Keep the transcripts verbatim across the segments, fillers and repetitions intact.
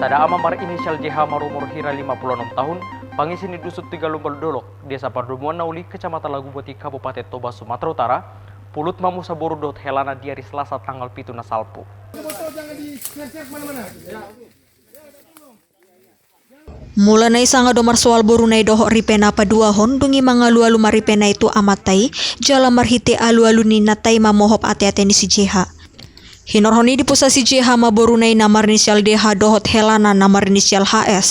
Sada ama marinisial J H marumur hira lima puluh enam tahun, pangisi ni dusun Tiga Lumbal Dolok, desa Pardomuan na Uli, kecamatan Laguboti, Kabupaten Toba, Sumatera Utara, pulut mamusa boru dohot helana di ari Selasa tanggal pitu na salpu. Mula na i sanga do marsoal boru na i dohot ripe na paduahon, dung i mangalualu ma ripe na i tu amanta i, jala marhite alualu ni inanta i ma mohop ateate ni si J H. Hinorhon i dipusa si J H ma boru na i na marinisial D H dohot helana na marinisial H S.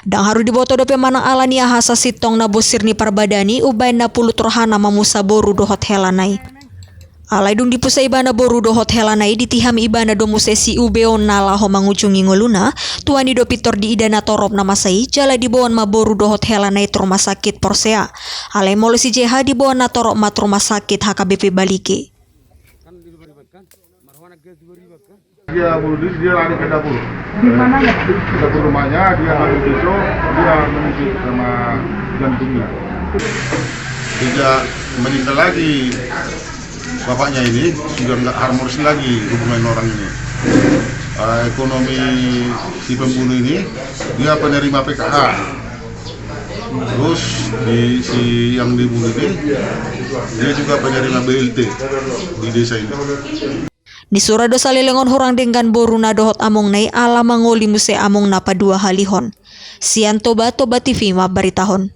Ndang haru diboto dope manang ala ni aha sasintongna bonsir ni parbadaan i umbaen na pulut rohana mamusa boru dohot helana i. Alai dung dipusa ibana boru dohot helana i, ditiham ibana do muse siubeonna laho mangujungi ngoluna. Tuani do pintor diida na torop na masa i, jala diboan ma boru dohot helana i tu rumah sakit Porsea. Alai molo si J H diboan na torop ma tu rumah sakit H K B P Balige. Dia bunuh diri, dia lari ke dapur. Di mananya? Ke dapur rumahnya, dia ngambil pisau, dia menusuk sama jantungnya. Sejak meninggal lagi bapaknya ini, sudah nggak harmonis lagi hubungan orang ini. Eh, ekonomi si pembunuh ini, dia penerima P K H. Terus di si yang dibunuh ini, dia juga penerima B L T di desa ini. Nisura do salelengon hurang denggan boruna dohot amongna i ala mangoli muse amongna paduahalihon. Sian Toba, Toba T V mambaritahon.